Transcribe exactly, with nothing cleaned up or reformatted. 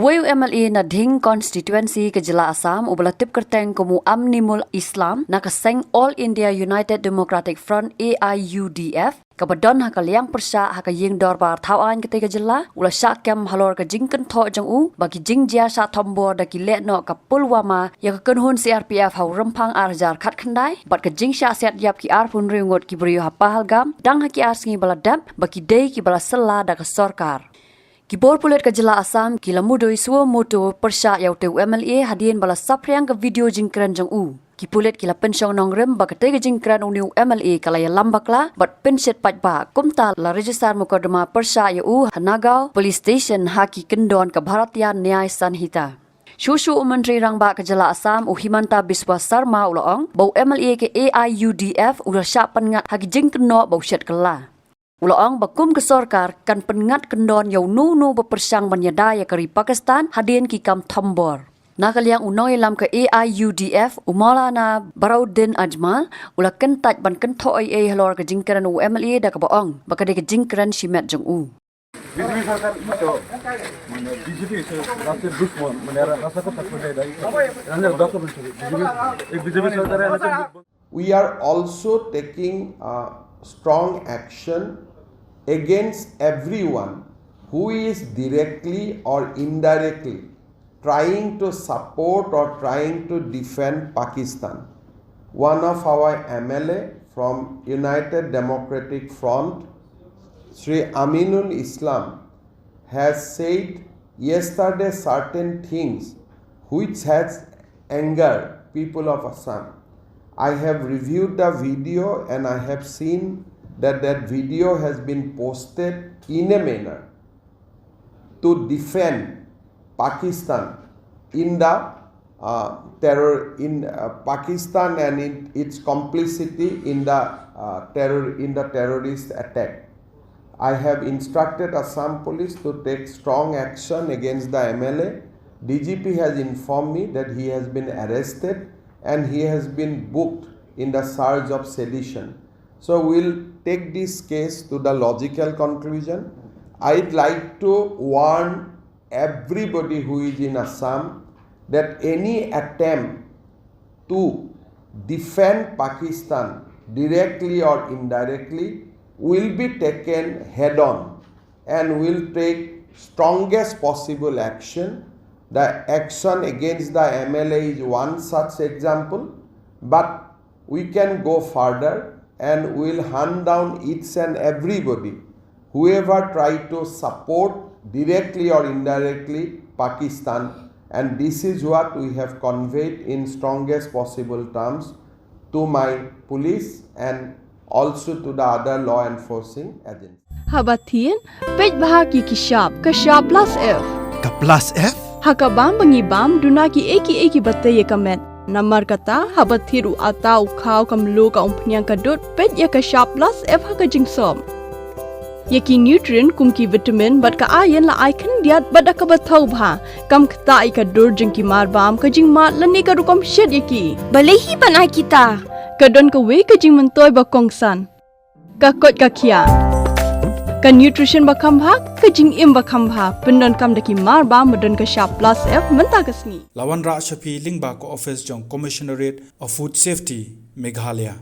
Uwei u M L A na Dhing Constituency ka jylla Assam uba la tip kyrteng kum u Aminul Islam na ka seng All India United Democratic Front, A I U D F, kaba don ha ka liang pyrshah ha ka ïing dorbar thaw aiñ katei ka jylla, u la shah kem halor ka jingkynthoh jong u ba ki jingjia shah thombor da ki lehnoh ka Pulwama ïa ka kynhun C R P F ha u Rymphang ar hajar khatkhyndai, bad ka jingshah siat ïap ki arphew hynriew ngut ki briew ha Pahalgam dang ha ki ar sngi ba la dep, ba ki dei kiba la sylla da ka sorkar. Ki bor pulit ka jylla Assam ki la mudui suo moto pyrshah ïa utei u M L A hadien ba la saphriang ka video jingkren jong u. Ki pulit ki la pynshong nongrim ba katei ka jingkren une u M L A ka la ïalam bakla bad pynshit paidbah, kumta la register mukotduma pyrshah ïa u ha Nagaon Police Station ha ki kyndon ka Bharatiya Nyay Sanhita. Shuh shuh u Myntri Rangbah ka jylla Assam u Himanta Biswa Sarma u la ong ba u M L A ka A I U D F u la shah pynngat ha ki jingkynnoh ba u shet kylla. U la ong ba kum ka sorkar kan pynngat kyndon ïa uno uno ba pyrshang ban ïada ïa ka ri Pakistan hadien ki kam thombor. Na ka liang u nongïalam ka A I U D F, u Maulana Barauddin Ajmal, u la kyntait ban kynthoh ei ei halor ka jingkren u M L A da kaba ong ba ka dei ka jingkren shimet jong u. BJP সরকার তো মানে বিজেপি রাজ্যের দুশমন, মানে এরা হাসা কথা শুনে দেয়। এরা ডকুমেন্ট বিজেপি, এই বিজেপি সরকারের এলাকার দুশমন। We are also taking a strong action against everyone who is directly or indirectly trying to support or trying to defend Pakistan. One of our M L A from United Democratic Front, Shri Aminul Islam, has said yesterday certain things which has angered people of Assam. I have reviewed the video and I have seen that that video has been posted in a manner to defend Pakistan in the uh, terror in uh, Pakistan and in its complicity in the uh, terror in the terrorist attack. I have instructed Assam Police to take strong action against the M L A. D G P has informed me that he has been arrested and he has been booked in the charge of sedition. So we'll take this case to the logical conclusion. I'd like to warn everybody who is in Assam that any attempt to defend Pakistan directly or indirectly will be taken head on and will take strongest possible action. The action against the M L A is one such example, but we can go further and we'll hunt down each and everybody whoever try to support directly or indirectly Pakistan, and this is what we have conveyed in strongest possible terms to my police and also to the other law enforcing agencies. Haba thied, peit bha ki ki shap, ka shap plus F. Ka plus F? Ha ka bam ba ngi bam, duna ki ei ki ei ki ba tei ïa ka met. Namar kata, haba thied u atta, u khaw, ka mluh, ka umphniang, ka dud, peit ïa ka shap plus F ha ka jingsop. Ïa ki nutrient kum ki vitamin bad ka iron la ai khyndiat bad da kaba thaw bha. Kam ktah ïa ka dur jong ki marbam, ka jingmad lane ka rukom shet ïa ki. Balei hi ban ai kita? Ka don kawei ka jingmyntoi ba kongsan. Ka koit ka khiah. Ka nutrition ba kham bha, ka jingim ba kham bha. Pyndonkam da ki marbam ba don ka shap plus F mynta ka sngi. La wanrah sha phi lyngba ka office jong Commissionerate of Food Safety, Meghalaya.